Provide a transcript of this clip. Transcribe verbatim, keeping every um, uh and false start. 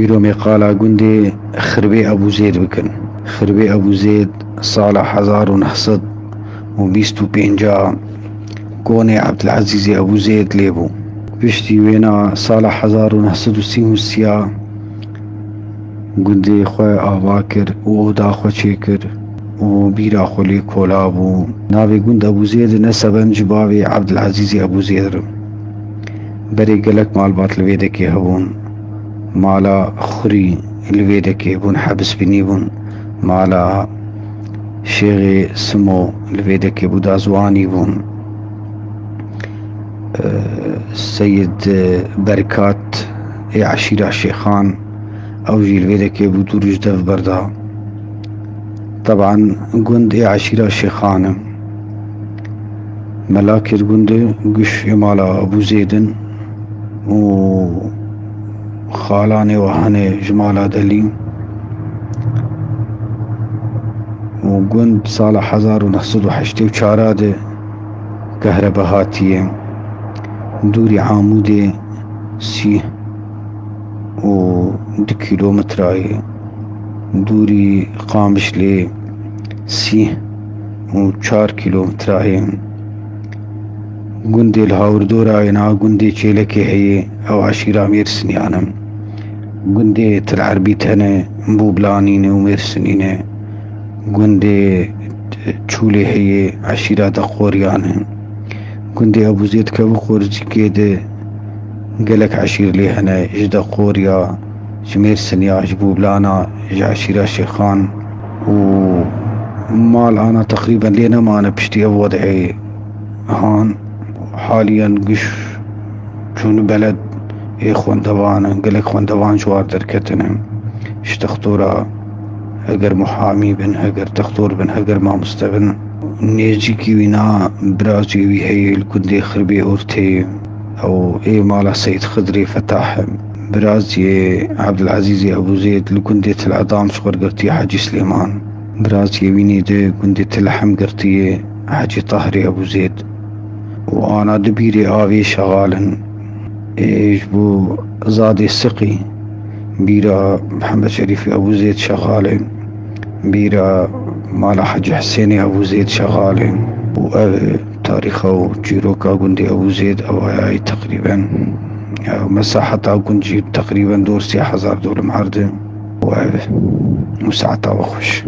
Îro mê qala gundê Xirbê Ebû Zêd bikin. Xirbê Ebû Zêd sala hezar û neh sed û bîst û pênc a konê Ebdilezîzê Ebû Zêd lê bû. Piştî wêna sala hezar û neh sed û sî û sî a gundê xwe ava kir û oda xwe çêkir û bîra xwe lê kola bû. Navê gund Ebû Zêd e, neseben ji bavê Ebdilezîzê Ebû Zêd re. Berê gelek malbat li vê dekê hebûn. Mala Xurî li vê dekê bûn, Hebisbînî bûn. Mala Şêxê Simo li vê dekê bû, Dazwanî bûn. Seyid Berkat ê eşîra Şêxan, ew jî li vê dekê bû, dûr ji dev berda. Teban gund ê eşîra Şêxan e. Melakêr gundê guş ê mala Ebû Zêd in û xalanê we hene ji mala Delî. Û gund sala hezar û neh sed û heştê û çar de kehrebe hatiye. Dûrî Amûdê sî û du kîlometra ye. Dûrî Qamişlê sî û çar kîlometra ye. Gundê li hawirdora ye, niha gundê Çêlekê heye, ew eşîra Mêrsiniyan in. Gundê Til Erbît hene, Bûblanî ne û Mêrsinî ne. Gundê Çûlê heye, eşîra Deqoriyan e. Gundê Ebû Zêd Kevû Qorzîkê de gelek eşîr lê hene, ji Deqoriya, ji Mêrsiniya, ji Bûblana, ji eşîra Şêxan û mal ana teqrîben lê nemane piştî ev wed'ê han. Haliyen giş çûn beled ê xwendevan in, gelek xwendevan ji war derketine. Ji textora heger muhamî bin, heger textor bin, heger mamoste bin. Nêzîkî wî na birazê wî heye li gundê Xirbê Ortê. Ew ê mala Seyîd Xidrê Fetah e. Birazê Ebdilezîzê Ebû Zêd li gundê Til Edam ji xwe girtiye Hecî Silêman. Birazê wî nî di gundê Til Lehm girtiye Hecî Tahirê Ebû Zêd. Û ana di bîrê avê şexal in. Ê ji bo Zadê Siqî, bîra Mihemed Şerîfê Ebû Zêd şexal e. Bîra mala Hecî Hisênê Ebû Zêd şexal e. Û ev tarîxa û çîroka gundê Ebû Zêd ew ayayî teqrîben. Ew mesaheta gund jî teqrîben dor sê hezar dolim erd e. Û ev û saeta we xweş.